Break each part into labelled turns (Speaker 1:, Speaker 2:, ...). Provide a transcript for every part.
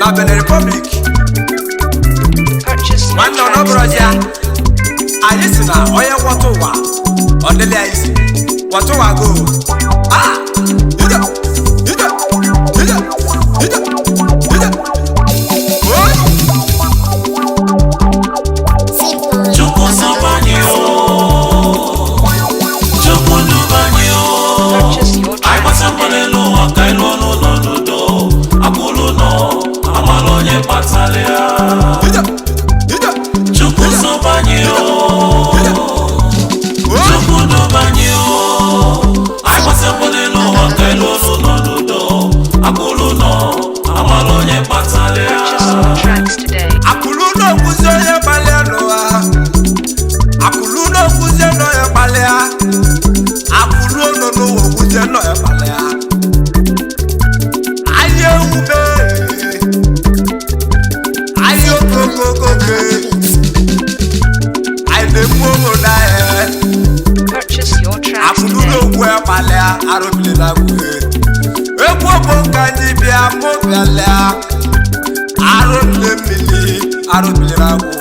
Speaker 1: Na Benin Republic.
Speaker 2: Purchase your
Speaker 1: Nwanne ọ
Speaker 2: tracks
Speaker 1: nọbụrọzi ya.
Speaker 2: today.
Speaker 1: Anyị si na onye gwọta ụwa, ọ dịla ya isi gwọta ụwa go. Ah! Ide! Ide! Ide! Ide! Ide! Oi!
Speaker 3: Chukwu zọba anyị o, Chukwu duba anyị o.
Speaker 2: Purchase your
Speaker 3: Anyị
Speaker 2: tracks
Speaker 3: gbasa mbọ
Speaker 2: today.
Speaker 3: n'elu ụwa ka anyị lụọ n'ụlọ n'udo. Akwụlụ nọ, amala onye kpatara ya.
Speaker 1: Ide! Ide!
Speaker 3: Chukwu zọba anyị o,
Speaker 1: Oi!
Speaker 3: Chukwu duba anyị o. Anyị gbasa mbọ n'elu ụwa ka anyị lụọ n'ụlọ n'udo. Akwụlụ nọ, amala onye kpatara ya.
Speaker 2: Purchase your tracks today.
Speaker 1: Akụlụ n'okwuzi onye gbalịa n'ụwa. Akụlụ n'okwuzi nọ ya gbalịa. Akụlụ nọ n'ụwa okwuzi nọ ya gbalịa. Ahịa ewube. Ahịa okokokoke. Anyị na-ekwu obodo anyị.
Speaker 2: Purchase your tracks
Speaker 1: Akụlụ
Speaker 2: today.
Speaker 1: n'okwu ya gbalịa arụbilila gwuhe. Egwu ọgbọ ka anyị bịa mụ bịalịa. Arụbile mmiri arụbilila gwụ.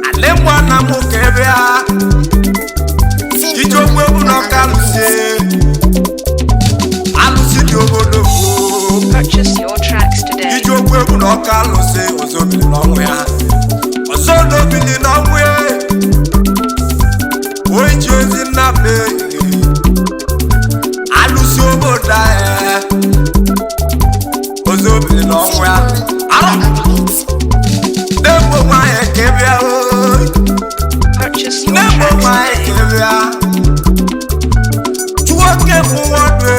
Speaker 1: Alị mwa na mụ ka ebe a. Ije ogbu egwu na ọka alụsị. Alụsị dị obodo gboo.
Speaker 2: Purchase your tracks today.
Speaker 1: Ije ogbu egwu na ọka alụsị ọzọ bili n'ọnwụ ya. Ọzọ n'obili n'ọnwụ ya. Onye ji ozi nna be. Alụsị obodo anyị. Ọzọ bili n'ọnwụ ya. Arọ! Na-egbu onwe anyị ka ị bịa ooo.
Speaker 2: Purchase your
Speaker 1: Na-egbu
Speaker 2: tracks
Speaker 1: onwe anyị
Speaker 2: today.
Speaker 1: ka ị bịa. Chụọ mụ nwadụ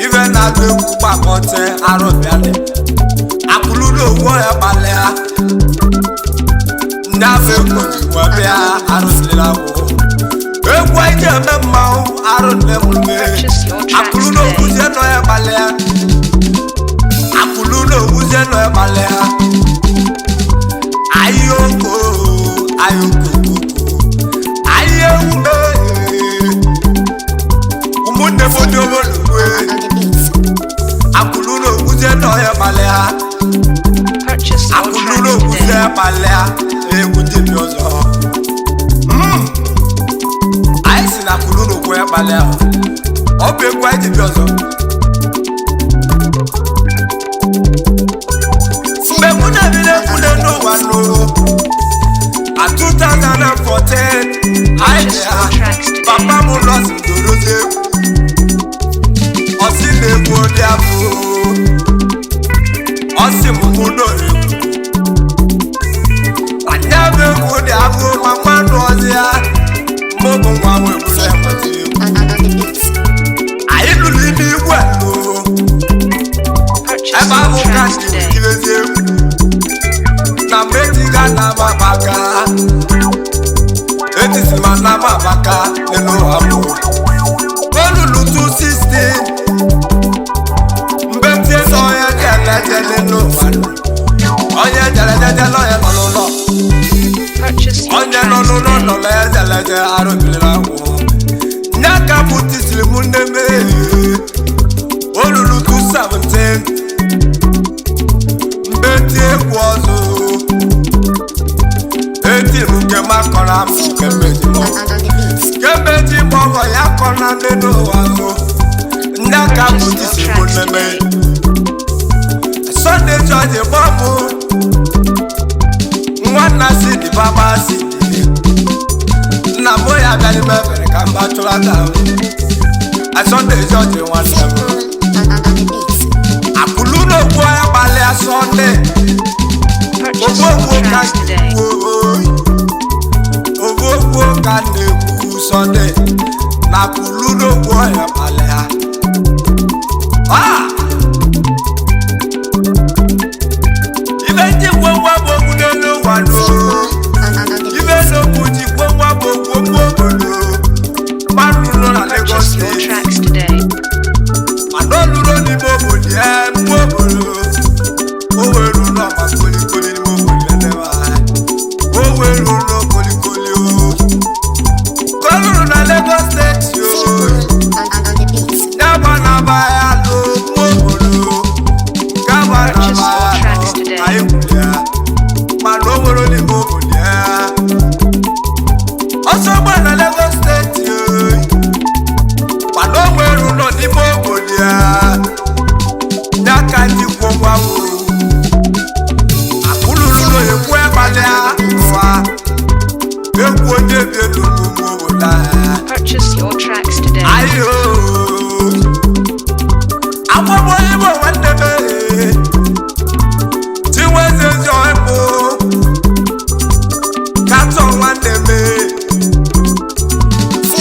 Speaker 1: ibe na-atụ egwu gbakọte arụbịalị. Akụlụ n'owu ya gbalịa. Ndị afọ egwu jikwa bịa arụsịrịla gwụ. Egwu anyị ji eme mmanwụ arụ nne m nne.
Speaker 2: Purchase your tracks
Speaker 1: Akụlụ
Speaker 2: today.
Speaker 1: n'okwuzie nọ ya gbalịa. Akụlụ n'okwuzie nọ ya gbalịa. Ayoko, ayoko, ayewume. Ụmụnne m ndị obolugwe. Akụlụ n'okwuzie nọ ya gbalịa.
Speaker 2: Purchase your
Speaker 1: Akụlụ
Speaker 2: tracks
Speaker 1: n'okwuzie
Speaker 2: today.
Speaker 1: gbalịa. Egwu ndị bi ọzọ. Anyị si na akụlụ n'okwu ya gbalịa. Ọ bụ egwu anyị ji bi ọzọ. Mgbe mụ na-ebido egwu n'ụwa nụ, na 2014, anyị
Speaker 2: Purchase
Speaker 1: ji
Speaker 2: your
Speaker 1: ha.
Speaker 2: tracks today.
Speaker 1: Papa m nọsi dorozi egwu. Ọsị na-egwu dị afọ. Ọsị m mụ nọ egwu. Anya bụ egwu dị afọ ma mmadụ ọzọ ya. Mụ bụ nwa m egwu na-enweta egwu. Anyị lụrụ ime igwe lụ.
Speaker 2: Purchase
Speaker 1: Ebe ahụ
Speaker 2: your
Speaker 1: ka
Speaker 2: tracks
Speaker 1: ndị
Speaker 2: today.
Speaker 1: kirezi egwu. Na mgbe etiga na m abaka. Etisi ma na m abaka n'elu ụwa mụ. Olulu 216. Mgbe tie sọ onye jele jele n'ụwa nụ. Onye jele jele n'onye nọ n'ụlọ.
Speaker 2: Purchase your
Speaker 1: Onye nọ
Speaker 2: tracks
Speaker 1: n'ụlọ
Speaker 2: today.
Speaker 1: nọ na ya jele je arụbiliri agwụ. Nye ka bụ tisiri m nne mee. Olulu 217. Mgbe tie egwu ọzọ. Eti m nke m akọrọ m nke mmeji m. Nke mmeji m ọgọ ya kọ na ndị n'ụwa o. Ndị aka bụ
Speaker 2: Purchase your
Speaker 1: tisiri m
Speaker 2: tracks
Speaker 1: nne mee.
Speaker 2: today.
Speaker 1: Sunday church gbọ́ mụ. Nwanna si dị baba si dị. Nna m ya abịa n'ime ebere ka mba chụrụ aka m. Sunday church nwanne m. Akụlụ n'okwu ya gbalịa Sunday.
Speaker 2: Purchase your
Speaker 1: Ogbu ka
Speaker 2: tracks today.
Speaker 1: na-ekwu ogbu ka na-ekwu Sunday. Na akụlụ n'okwu ya gbalịa. Ah! Ibe ndị gwo nwa bụ okwu n'elu ụwa nụ. Ibe n'okwu ji gwo nwa bụ okwu okwu obodo. Mmadụ nọ na Lagos
Speaker 2: Purchase your
Speaker 1: steeti.
Speaker 2: tracks today.
Speaker 1: Ma ndị kwuo nwa m akụlụlụlọ ekwu ịgbalịa ụwa egwu onye bi elu n'ugwu obodo a.
Speaker 2: Purchase your tracks today.
Speaker 1: Ayo. Agbogbo Igbo nwanne m ee. Chinweze Njoypụ. Katọ nwanne m ee.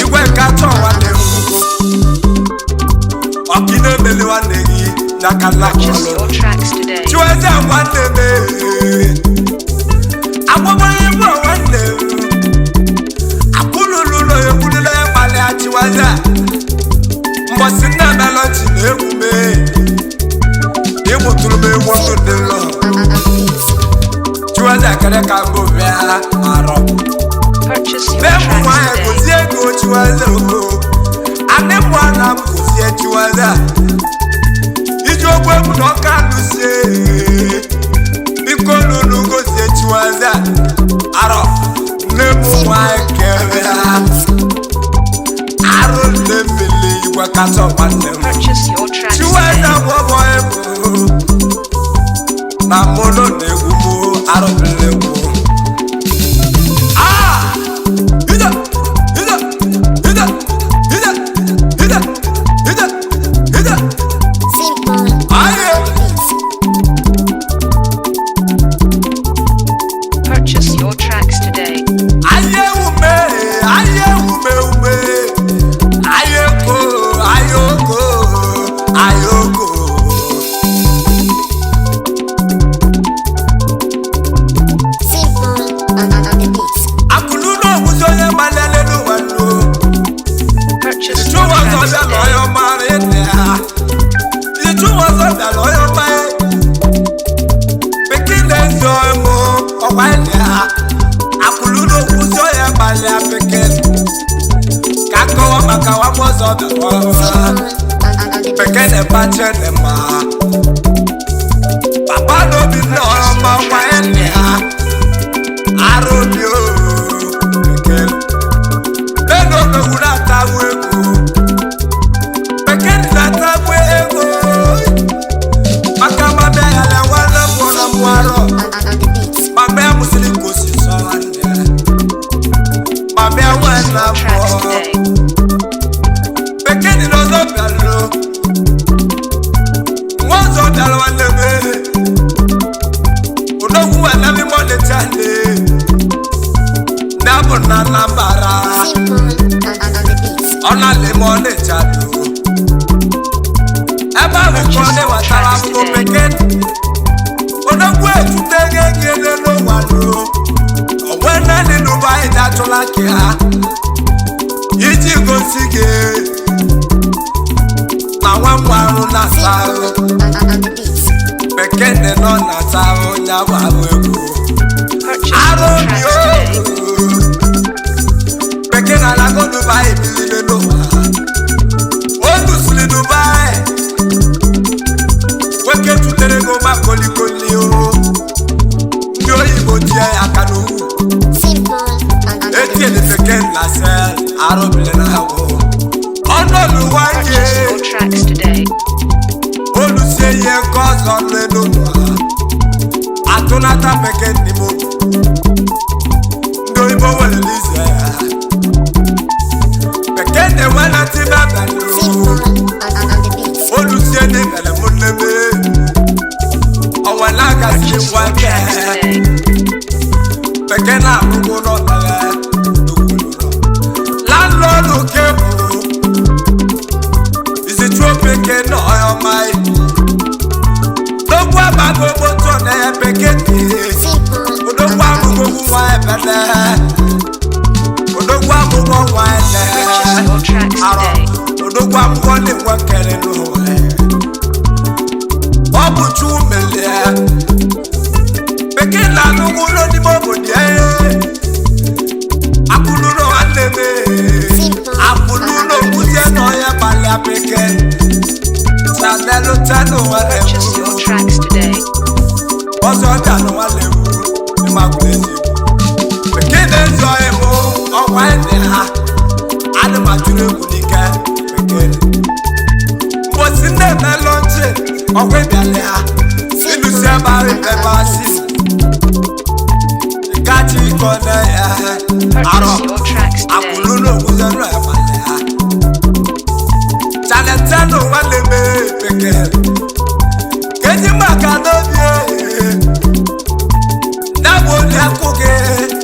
Speaker 1: Igwe katọ nwanne m. Ọkị na-emeli nwanne gị n'aka nna
Speaker 2: Purchase
Speaker 1: kọlụ.
Speaker 2: your tracks today.
Speaker 1: Chinweze nwanne m ee. Agbogbo Igbo nwanne m. Akwụlụlụlọ ekwulụlọ ịgbalịa Chinweze. Mbọsị nna melọchi na-egwu mee ịmụtụrụ m egwu ndụ dị nlọ Chinweze kere ka mbụ bịa arọ
Speaker 2: Purchase your
Speaker 1: Mee mụ
Speaker 2: tracks
Speaker 1: nwaanyị
Speaker 2: today.
Speaker 1: kụzie ego Chinweze oko anị mụ ana m kụzie Chinweze iji okwu egwu na ọka lụsie biko lụlụ gozie Chinweze arọ nne m nwaanyị kere arụ nne mmiri igwe kacha nwanne m
Speaker 2: Purchase your tracks
Speaker 1: Chiweze
Speaker 2: today.
Speaker 1: gwọbọ egwu na mụlụ na-egwu mụ arụbili egwu. Ah! Ide! Ide! Ide! Ide! Ide! Ide! Ide! Aye!
Speaker 2: Purchase your tracks today.
Speaker 1: Aye ume! Aye ume ume! Aye ko! Aye oko! Aye oko! Akụlụ n'oguzo onye gbalịa n'ụwa nnu.
Speaker 2: Purchase your
Speaker 1: Ìtúwọ́
Speaker 2: tracks
Speaker 1: sọ̀dọ̀
Speaker 2: today.
Speaker 1: lọ́yọ̀ máa rí ní a. Ìtúwọ́ sọ̀dọ̀ lọ́yọ̀ máa rí. Pikin lè sọ ẹmu ọ̀wá ní a. Àkùlù ló kú sọ́yẹ̀ balẹ̀ apẹ̀kẹ́. Kakọ́wọ́ màkà wà mọ́ sọ̀dọ̀ lọ́wọ́. Pikin ní bàjẹ́ ní ma. Bàbá lóbi náà ọmọ wá ẹ̀ ní a. Aró ni ó pikin. Bẹ́ẹ̀ ló lówó náà táwọn èkó. Pekeni na-atagbu ego maka mabịa ya na nwanne m nwụrụ m arọ mabịa mụsịrị ka osisi nwanne mabịa
Speaker 2: Purchase
Speaker 1: nwanne
Speaker 2: your
Speaker 1: m
Speaker 2: tracks
Speaker 1: mụọ
Speaker 2: today.
Speaker 1: Pekeni na ọzọ bịalụ nwa ọzọ bịara nwanne m odogwu nwanne m mọlịcha nne na-abụ na Anambra ọ na-alị m ọnịcha doo ebe ahụ ka ọ na-ewetara akwụkwọ bekee odogwu etute ego ego n'ụwa loo onwe naanị n'ụba anyị ji-achụla ka ha iji gosi gị na nwa nwa arụ na-asa ahụ bekee nọ na-asa ahụ ya bụ ahụ egwu
Speaker 2: Purchase
Speaker 1: arụ
Speaker 2: your
Speaker 1: bi
Speaker 2: tracks today.
Speaker 1: bekee na-alago Dubai bilile n'ụwa o dusiri Dubai nwoke tutere ego ma kolikoli o ndị oyibo tie ya aka n'ugwu etinyere bekee na sel arụbili na agwụ ọnọdụ wanye
Speaker 2: Purchase your tracks today.
Speaker 1: olusie ihe nke ọzọ n'elu ụwa atụnata bekee n'ime ndị oyibo nwere n'ize ya bekee na-enwe na tibe abalị olusie n'ebele m nneme ọnwa na-agasị
Speaker 2: Purchase
Speaker 1: ngwa
Speaker 2: your
Speaker 1: ke
Speaker 2: tracks today.
Speaker 1: bekee na-arụgo n'ọtara landlọdụ kebụ izichuo bekee na ọyọma n'okwu abago moto na bekee odogwu amụgo nwa ebele odogwu amụgo nwa ele
Speaker 2: Purchase your tracks
Speaker 1: arọ
Speaker 2: today.
Speaker 1: odogwu amụgo na-enwe kere n'ụwa ọ bụ chukwu melie bekee na-anụgwu ụlọ n'ime obodo ya akwụlụlọ nwanne m akwụlụlọ kwuzie na ọya gbalịa bekee chanelụ chanụ nwanne m
Speaker 2: Purchase your tracks today.
Speaker 1: ọzọ bịanụ nwanne m ịmakwụlezi bekee na-ezu ọhịa m ọkwa ede ha ana m atụrụ egwu n'ike bekee mbosi nne emelụ nchi ọkwa ịbịala ya Ilusi ebe ahụ ebe asị. Kachi kọne ya. Arọ.
Speaker 2: Purchase your tracks today.
Speaker 1: Akwụlu n'okwuze nụ abalị ha. Chalete nwanne m peke. Keji maka n'obi e. Nabụ obi akwụ gị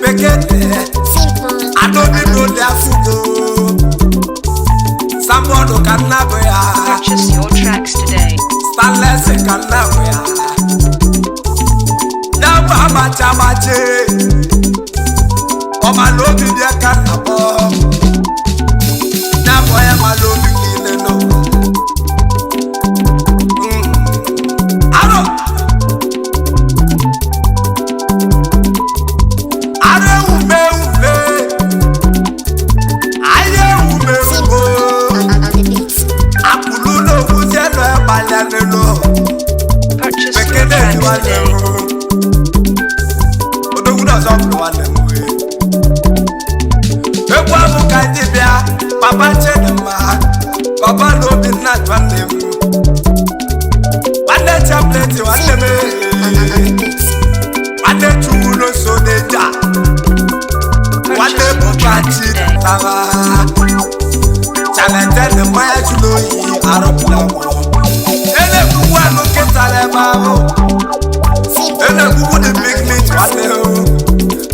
Speaker 1: peke. Adobi n'obi akwụ gị. Sambọọdụ ka nna bụ ya.
Speaker 2: Purchase your tracks today.
Speaker 1: Stanless ka nna bụ ya. Nabụ agbacha agbache. Ọma n'obi dị ka nna bụ. Nabụ ya ma n'obi niile nọ. Arọ! Arọ ewume ewume. Ayé ewume ewume. Akụlụ n'okwu jẹ́ lọ ẹ̀balẹ̀ nínú.
Speaker 2: Purchase your
Speaker 1: Pekele
Speaker 2: tracks
Speaker 1: ni wà
Speaker 2: today.
Speaker 1: lẹ́mu. Odogwu náà sọ fún wa lẹ́mu wẹ̀. Egwu ahụ ka ndị bịa, papa Chidimma, papa na Obinna nwanne m. Nwanne Chaplet nwanne m. Nwanne Chukwu n'oso n'eja. Nwanne
Speaker 2: Purchase your
Speaker 1: Bụba
Speaker 2: tracks today.
Speaker 1: Chidimma. Chalete ni mmanya jụrụ oyi arụpụla m. Elekwukwu anụ nkịta n'ebe ahụ. Elekwukwu dị picnic nwanne o.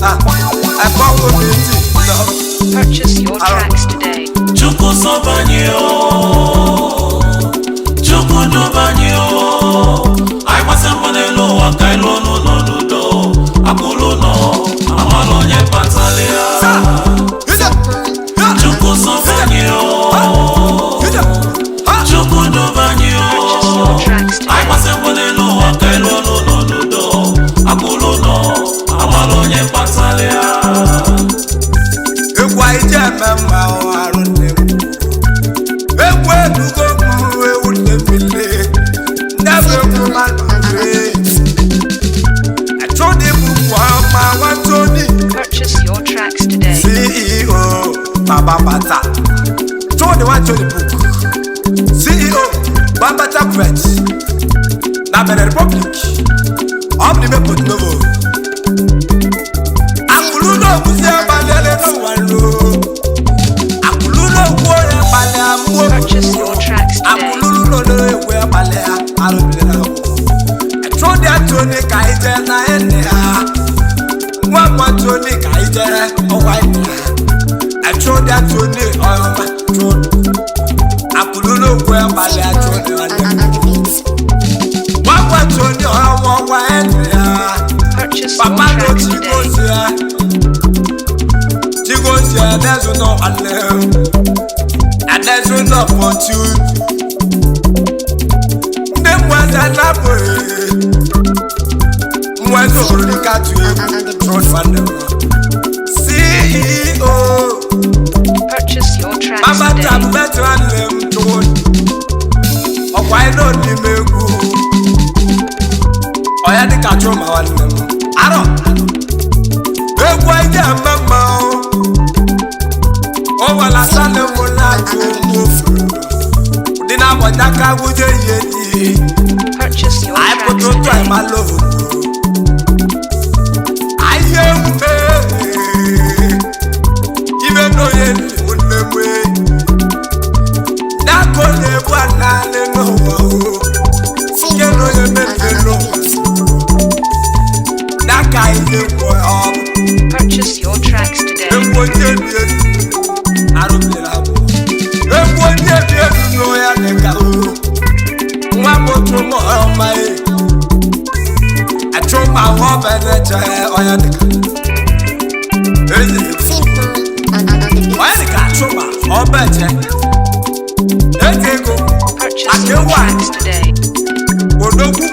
Speaker 1: Ah, ẹ̀kọ́ wo mi ti lọ.
Speaker 2: Purchase your tracks today.
Speaker 3: Chukwu sọba anyị o, Chukwu duba anyị o, anyị gbasịa mbọ n'elu ụwa ka anyị lụọ n'ụlọ n'udo, akwụrụ ụlọ, amala onye kpatara ya.
Speaker 1: Sa, ije, ya,
Speaker 3: Chukwu sọba anyị o,
Speaker 1: ije, ha.
Speaker 3: Chukwu duba anyị o,
Speaker 2: Purchase your tracks
Speaker 3: anyị
Speaker 2: today.
Speaker 3: gbasịa mbọ n'elu ụwa ka anyị lụọ n'ụlọ n'udo, akwụrụ ụlọ, amala onye kpatara ya.
Speaker 1: Egwu anyị ji eme mma ọ arụ nne m. Egwu edugo m ewu nne mmiri. Nne m egwu mmadụ mmiri. Achọghị m kwa ọma nwa Tony.
Speaker 2: Purchase your tracks today.
Speaker 1: CEO Baba Bata. Tony wa Tony Book. CEO Bambata Press. Na Benin Republic. Ọ bụ n'ime Porto Novo. Akụlụ n'okwuzi agbalịala n'ụwa nlo. Akụlụ n'okwu onye gbalịa mmụọ.
Speaker 2: Purchase your tracks today.
Speaker 1: Akụlụ n'ụlọ egwu agbalịa arụbirila ụwa. Chụdị Tony ka anyị jee na ene ha. Nwa nwa Tony ka anyị jee ọgwa ene ha. Chụdị Tony ọma chụdị. Akụlụ n'okwu agbalịa chụdị nwanne m. Nwa nwa Tony ọma ọgwa ene ha.
Speaker 2: Purchase your
Speaker 1: Papa no
Speaker 2: tracks today.
Speaker 1: Chigozie. Chigozie adezu nọ nwanne m. Adezu nọ pọtu. Ndị mmụọ anapụghị. Mmụọ eze obodo dịka atụ egwu tụrụ nwanne m. CEO
Speaker 2: Purchase your tracks
Speaker 1: Baba
Speaker 2: today.
Speaker 1: Tabubet nwanne m tụrụ. Ọkwa ịnọ n'ime egwu. Ọya dịka Chuma nwanne m. Arọ. Egwu anyị ji ama mma o. O nwere asalị mụ na-atụ mmofu. Ụdị na-abọja ka gwuje ihe n'ihi.
Speaker 2: Purchase your
Speaker 1: Anyị
Speaker 2: tracks
Speaker 1: pụta ụtọ
Speaker 2: today.
Speaker 1: ịma lovu. Anyị ewume. Ibe n'onye nne m. N'aka onye egbu ananị n'ụwa o. Nke n'onye mmepe n'ụwa. N'aka ihe kwụ ọ bụ.
Speaker 2: Purchase your tracks today.
Speaker 1: Egwu onye bi elu arụbịara abụ. Egwu onye bi elu nụ ya dị ka o. Nwa m otu m ọma e. Achụ m ahụ ọba na-eche ọya dị ka. Eze ọya dị ka achụ ma ọba eche. Eze ego
Speaker 2: Purchase your
Speaker 1: akewa
Speaker 2: tracks today.
Speaker 1: odogwu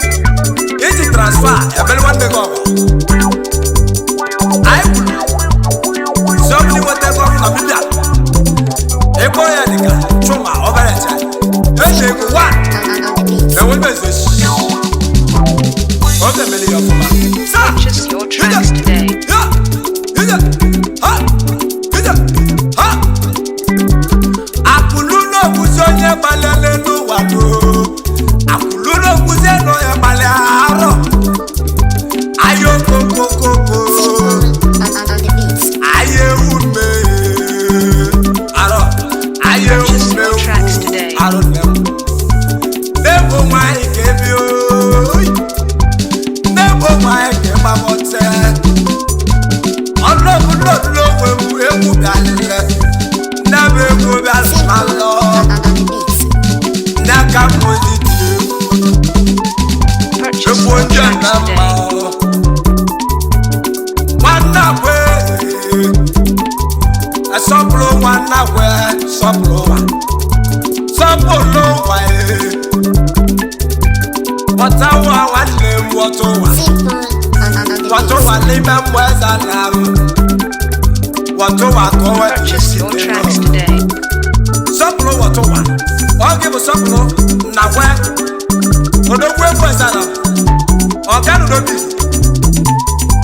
Speaker 1: iji transfa ebere nwanne gị ọgụ. Anyị kwuru sọmni nweta ego ọrụ na Namibia. Ego ya dị ka Chuma obere nche. Eji ego wa enwe mezi esi. Ọ ga-emeli ya ọfụma. Sa!
Speaker 2: Purchase your tracks today.
Speaker 1: Ya! Ije! Ha! Ije! Ha! Akụlụ n'okwuzi onye gbalịa n'elu ụwa doo. Akụlụ n'okwuzi enu onye gbalịa. ka mmozi dị
Speaker 2: Purchase
Speaker 1: egwu
Speaker 2: your
Speaker 1: onye
Speaker 2: tracks
Speaker 1: na mma
Speaker 2: today.
Speaker 1: nwanna kwe asọpụrụ nwanna kwe sọpụrụ ụwa sọpụrụ ụwa ghọta ụwa nwanne m ghọta ụwa ghọta ụwa n'ime mmụọ eze na m ghọta ụwa ka o wee
Speaker 2: Purchase your tracks today.
Speaker 1: sọpụrụ ghọta ụwa ọ gị bụ sọpụrụ na kwe odogwu egwu eze na ọganudobi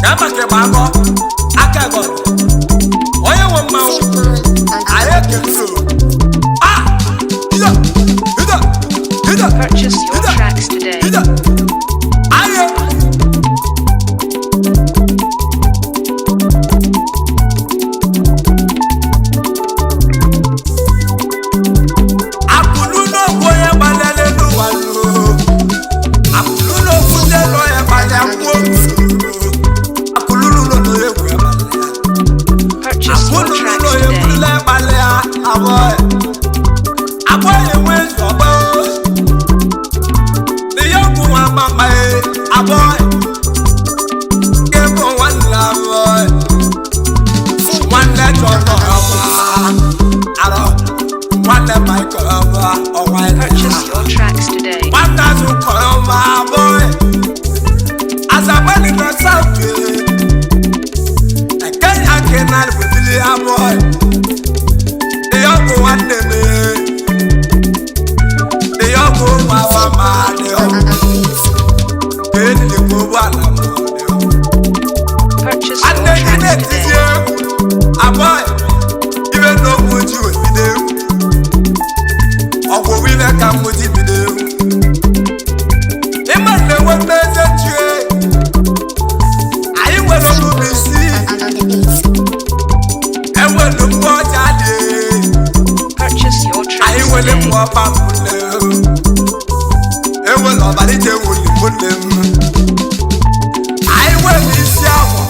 Speaker 1: ka maka ịgba akọ aka egọrọ onye nwe mmanwụ anyị ekeluru a ide ide ide
Speaker 2: Purchase your tracks today.
Speaker 1: ide anyị akụlụ n'okwu onye gbalịa n'ụwa nụ akụlụ n'okwu ndị elu onye gbalịa kwuo akụlụ n'ụlọ egwu ya gbalịa
Speaker 2: Purchase your tracks
Speaker 1: akụlụ
Speaker 2: today.
Speaker 1: ebulule gbalịa abụọ abụọ enwe nzọgbọ n'ihe ọgwụ nwa mama abụọ nke bụ nwanne abụọ nwanne chọrọ ọgba arọ nwanne Michael ọgba ọnwa
Speaker 2: Purchase your tracks today.
Speaker 1: nwata zụkọrọ ọma abụọ azabali na south Kenya kenal bụdịrị abụọ ihe ọgwụ nwanne m ihe ọgwụ nwa mama dị ọgwụ ka enyi ụgbọala m dị ọgwụ
Speaker 2: Purchase your
Speaker 1: nwanne gị
Speaker 2: tracks
Speaker 1: na-etizi
Speaker 2: today.
Speaker 1: egwu abụọ ibe na ogwu ji wee bido egwu ọgwụ ibe ka mụ ji bido egwu ịma na-enwe mmeze chie anyị nwere ọgụgụ isi enwere mgbe ọcha dị
Speaker 2: Purchase your
Speaker 1: anyị
Speaker 2: tracks
Speaker 1: nwere
Speaker 2: today.
Speaker 1: mgbe ọba mụle enwere ọbara ije wuli mụle m anyị nwere isi akwa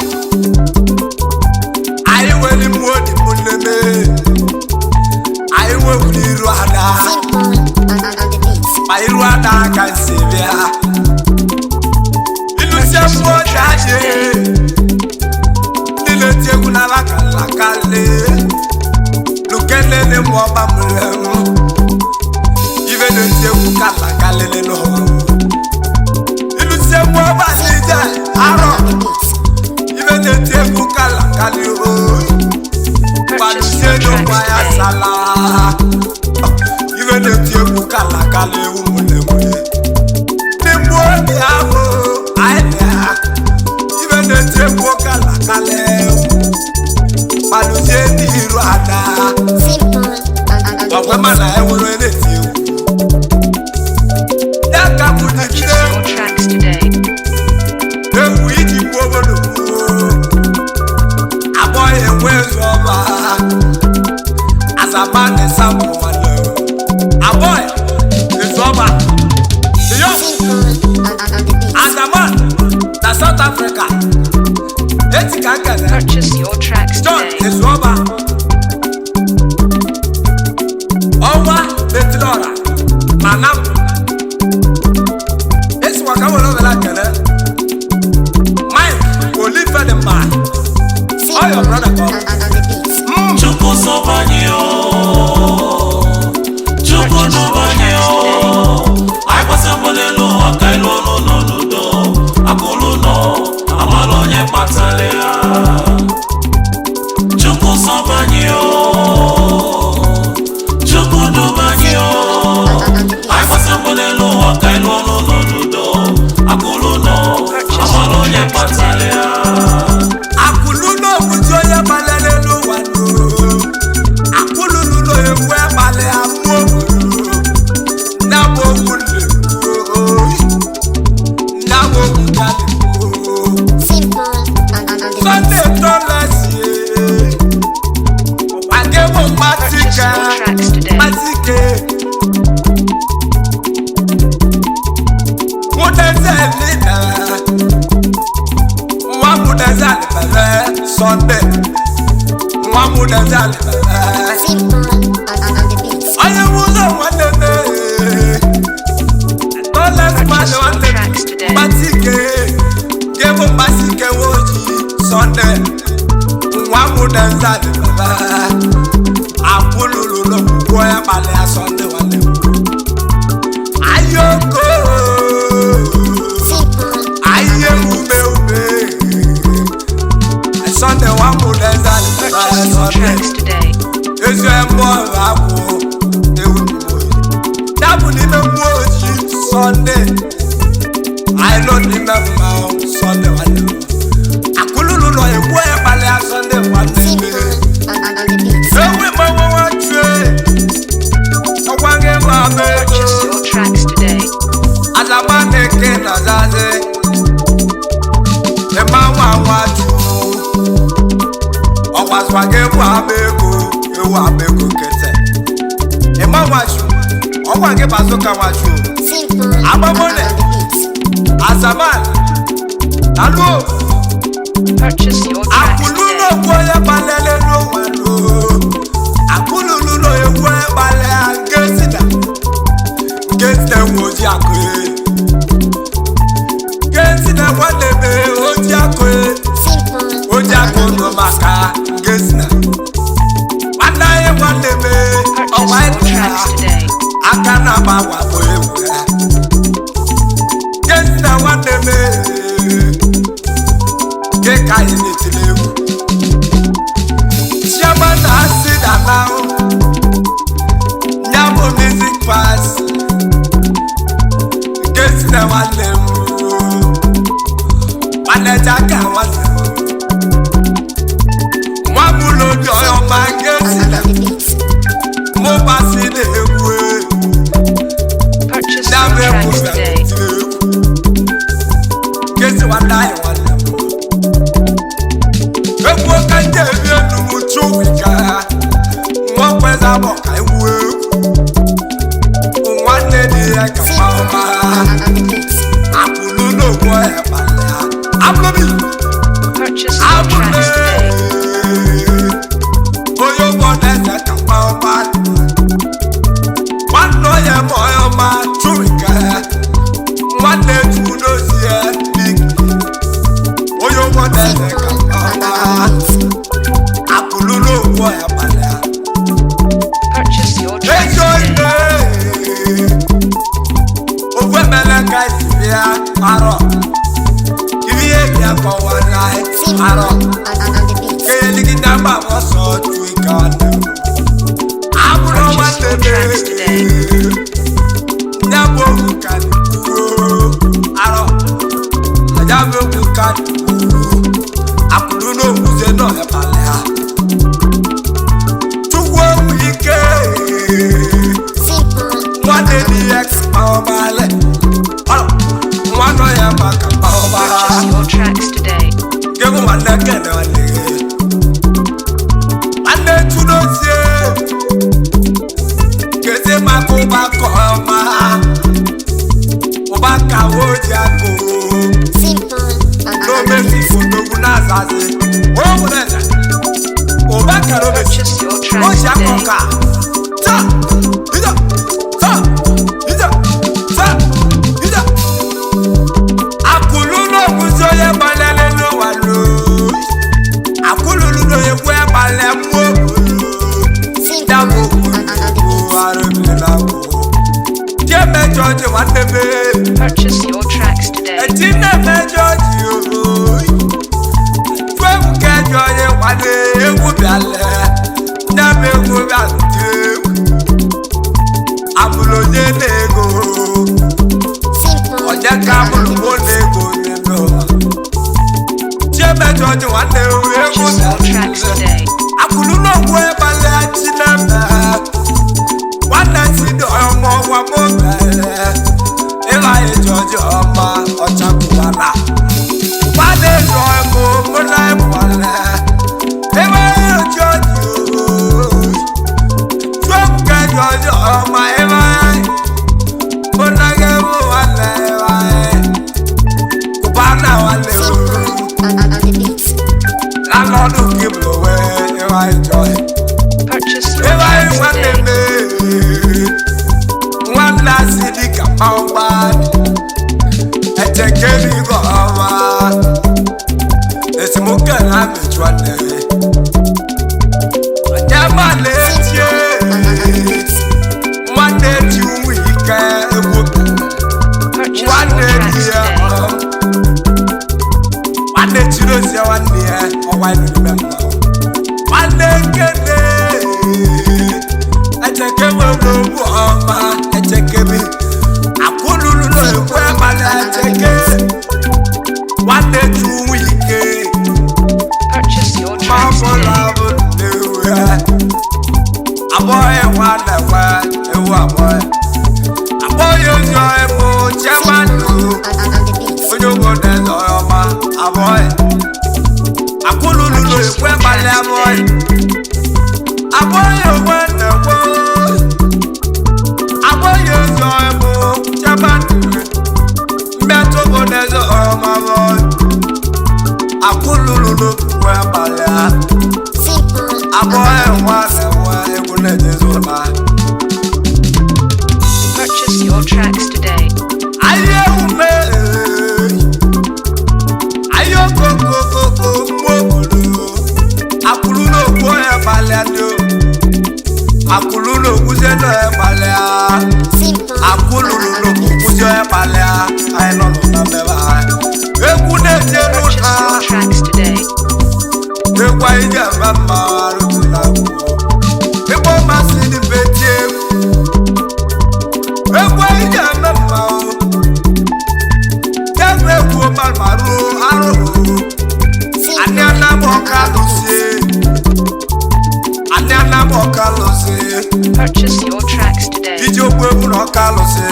Speaker 1: anyị nwere mmụọ dị mụle m anyị nwere iru ada ma iru ada ka nsi bịa ilusie mmụọ ọcha dị ndị na-eti egwu n'alakalakali lukelele mụ ọba mụle m ibe na-eti egwu kalakalele n'ụwa ilusie mmụọ ọba n'ije arọ ibe na-eti egwu kalakali o
Speaker 2: Purchase
Speaker 1: gbalusie
Speaker 2: your
Speaker 1: n'ụwa
Speaker 2: tracks
Speaker 1: ya
Speaker 2: today.
Speaker 1: sala ibe na-eti egwu kalakali ụmụnne m ndị mmụọ obi ahụ anyị bịa ibe na-eti egwu kalakali gbalusie n'iru ada ọkwa mana enwere na-eti egwu ya ka bụ
Speaker 2: Purchase
Speaker 1: dịgide
Speaker 2: your tracks today.
Speaker 1: egwu iji gbuo obodo abụọ enwe ezu ọba azaba na samụ nwanne abụọ ezu ọba yo azama na South Africa eti ka nkene
Speaker 2: Purchase your tracks
Speaker 1: John
Speaker 2: today.
Speaker 1: ezu ọba ọnwa metilọra ma na m esiwa ka nwere obere kele Mike Olifedimma all your brother come.
Speaker 3: Chukwu sọba anyị o Chukwu duba anyị o anyị kwesị mbọ n'elu ụwa ka anyị lụọ n'ụlọ n'udo akụlụ nọ amala onye kpatara ya Chukwu sọba anyị o Chukwu duba anyị o anyị kwesị mbọ n'elu ụwa ka anyị lụọ n'ụlọ n'udo akụlụ nọ amala onye kpatara ya
Speaker 1: Akụlụ n'okwuchi onye gbalị n'elu ụwa nụ. Akụlụ n'ụlọ ewu agbalị amụ obodo. Nna m okwu na-ekwu. Nna m okwu ka na-ekwu. Sunday tọ́lá sí e. Ọ̀pàdé mú
Speaker 2: Purchase
Speaker 1: Mátìkà.
Speaker 2: your tracks today.
Speaker 1: Mátìkè. Múdẹ́sẹ̀ nínà. Nwa múdẹ́sẹ̀ àlùbẹ̀rẹ̀ Sunday. Nwa múdẹ́sẹ̀ àlùbẹ̀rẹ̀. Onye wúlò nwanne m.
Speaker 2: tracks today.
Speaker 1: Mgbasike gébù mgbasike woji Sunday nwa mụ na nza dị baba akwụlụlụ n'okwukwe ya kpalị ya Sunday nwanne m ayoko aye ube ube Sunday nwa mụ na nza dị baba
Speaker 2: Purchase your
Speaker 1: Sunday
Speaker 2: tracks today.
Speaker 1: ezi mbọ akwụ ewu n'ime oyi dabụ n'ime mmụọ ojii Sunday anyị nọ n'ime mmanwụ Sunday nwanne m akụlụlụ nọ egwu ya kpalịa Sunday nwanne m ewu mmanwụ nwachue ọgwa gị ma ama ego
Speaker 2: Purchase your tracks today.
Speaker 1: azama na-eke na zazi ịma nwa nwachu ọkwazụwa gị bụ ama ego ewu ama ego nkịtị ịma nwachu ọkwa gị bazụka nwachu Agbamole. Azaman taluo
Speaker 2: Purchase your tracks
Speaker 1: akụlụ
Speaker 2: today.
Speaker 1: n'okwu onye gbalịa n'ụwa loo akụlụlụ n'ekwu onye gbalịa nke sida nke sida nwe oji akụ e nke sida nwanne m oji akụ e oji akụ nọ maka nke sida nwanne anyị nwanne m ọkwa
Speaker 2: Purchase your
Speaker 1: anyị
Speaker 2: tracks today.
Speaker 1: aka na-agba wakpo egwu ya nke sida nwanne m nke ka anyị na-etiri egwu chiama na asị na ahụ ya bụ music pass nke si na nwanne m nwanne jaka nwanne m nwa m ụlọ obi ọma nke si na mụ gbasi na-egwu
Speaker 2: Purchase
Speaker 1: ya
Speaker 2: your
Speaker 1: bụ egwu
Speaker 2: tracks
Speaker 1: na
Speaker 2: today.
Speaker 1: etiri egwu nke si nwanne anyị nwanne m egwu ka ndị ebi enu m chuwika nwa kweza bụ ka egwu egwu nwanne dị ya ka mma ọma akụlụ n'okwu ya kpalịa abụlụbi
Speaker 2: Purchase your
Speaker 1: abụlụ
Speaker 2: tracks today.
Speaker 1: onye ụgbọ na-eze ka mma ọma nwanne onye ma onye ọma chuwika nwanne chukwu n'ozi ya big onye ụgbọ na-eze ka mma ọma akụlụ n'okwu ya kpalịa
Speaker 2: Purchase your tracks
Speaker 1: Ejò
Speaker 2: today.
Speaker 1: ilé òwe mẹlẹ ka ìsìlẹ̀ arọ ibi èdè akọwara arọ kéyeligi nàmbà wọ́n sọ ju ìka ọ̀nà àbúrò wọn tẹ̀lé nyàbọ̀ òkú kàní kúrò arọ àjàbọ̀ òkú kàní kúrò àkùrú náà òkúze náà ẹ̀ balẹ̀ ha chukwu ewu ike nwanne dị ya ka ọbalị nwanne ya maka ọbara
Speaker 2: Purchase your tracks today.
Speaker 1: gego nwanne kene nwanne gị nwanne chudozie kezi maka ụbaka ọma ụbaka oji akụ n'omesi fotogbu na-azazi onye eze ụbaka n'omesi
Speaker 2: Purchase your
Speaker 1: o
Speaker 2: tracks
Speaker 1: ji akọ
Speaker 2: today.
Speaker 1: ka ta ija ta ija ta ija akụlụ n'okwuzi onye gbalịa n'ụwa loo akụlụlụ n'onye kwe gbalịa mmụọ dabụ die mejọ ji nwanne m
Speaker 2: Purchase your tracks today.
Speaker 1: eti nne mejọ ji ooo egwu kẹjọ ye wale egwu bịalẹ nyabụ egwu bịalute egwu amụlonye na-ego onye ka amụrụ mụ na-ego n'ebe ụwa chiemejọ ji nwanne egwu
Speaker 2: Purchase your tracks
Speaker 1: bịalute
Speaker 2: today.
Speaker 1: akụlụ n'okwu ịgbalị chineme nwanne si dị ọmọ nwa m mere ịla ịjọjị ọma ọchakwuwara nwanne jụọ mụ mụ na ịgbalị ebe ịjọjị tụọ nke jọjị ọma ebe mụ na gị bụ nwanne ịba kụba na nwanne lálọ́dún kí mo wẹ́ ịba ịjọjị
Speaker 2: Purchase your
Speaker 1: ebe anyị
Speaker 2: tracks
Speaker 1: nwanne
Speaker 2: today.
Speaker 1: m nwanne asị dị ka mmanwụ Echeke mi gọwa. Esemokwu a na-amechu nwanne. Anyama na-etie. Nwanne ti nwe ike egwu.
Speaker 2: Purchase your
Speaker 1: Nwanne
Speaker 2: tracks
Speaker 1: di ya.
Speaker 2: today.
Speaker 1: Nwanne chiri ozi ya nwanne ya ọwa ịnụ n'ime mmụọ. Nwanne nkene. Echeke nwere ogbu ọma. Echeke mi. Akwụlulu na-ekwe mana echeke. Nwanne tu nwe ike.
Speaker 2: Purchase your tracks today.
Speaker 1: Abọ́yé wa lẹ̀wẹ̀ ewu abọ́yé. Abọ́yé yọ ẹ̀mú chairmanu. Onye dẹ̀ lọ ọma abọ́yé. Akúlùlù ló ìpẹ́ balẹ̀ abọ́yé. Abọ́yé wa lẹ̀wẹ̀. Abọ́yé yọ ẹ̀mú chairmanu. Mbẹ́tóbó dẹ̀ lọ ọma abọ́yé. Akúlùlù ló ìpẹ́ balẹ̀ abọ́yé. Abọ́yé wa lẹ̀wẹ̀ egwu na-ejezu ụla.
Speaker 2: Purchase your tracks today.
Speaker 1: Ayé ume ayé okokokoko mgbogolo akwụrụ n'okwu onye gbalịa do akwụrụ n'okwuzie n'onye gbalịa akwụrụ n'okwuzie onye gbalịa anyị nọ n'ụlọ mmebe anyị egwu na-eje
Speaker 2: Purchase
Speaker 1: n'ụlọ
Speaker 2: your tracks today.
Speaker 1: egwu anyị ji eme mma arụtụla ịkpọ masị dị mfe tie egwu egwu anyị ji eme mma o egwu egwu ma ruo arụrụ anị anamọ ka lụsie anị anamọ ka lụsie
Speaker 2: Purchase your tracks today.
Speaker 1: iji okwu egwu na ọka lụsị